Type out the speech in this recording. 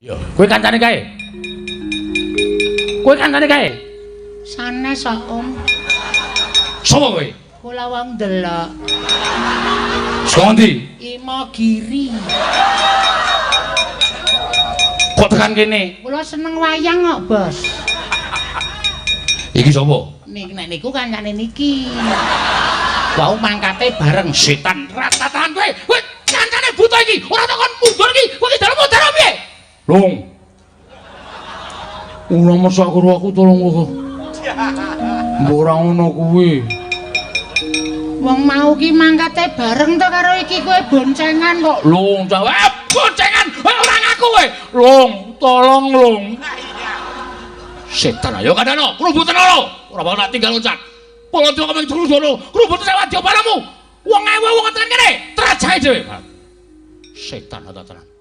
Yo, kowe kancane kae. Kowe kancane kae. Sanes kok, Om. Sopo kowe? Kula wong ndelok. Saka ndi? Imogiri. Kok tekan kene? Kula seneng wayang kok, Bos. Iki sapa? Nik nek niku kancane niki. Wau mangkate bareng setan ratatahan kowe. Kowe kancane buta iki, ora tak kon mundur iki. Kowe iki dalem mudhar piye? Lung. Ora masak karo aku tolong kok. Mbok ora ngono kuwi. Wong mau ki mangkate bareng to karo iki kowe boncengan kok. Lung, cah. Eh, boncengan. Eh, ora ngaku kowe. Lung, tolong lung. Setan ayo kandhano, krubuten loro. Ora bakal tak tinggal loncat. Pola dewa kemeng juru sono, krubuten sak wadya palamu. Wong ewe wong tenan kene, trajahe dhewe. Setan ta tenan.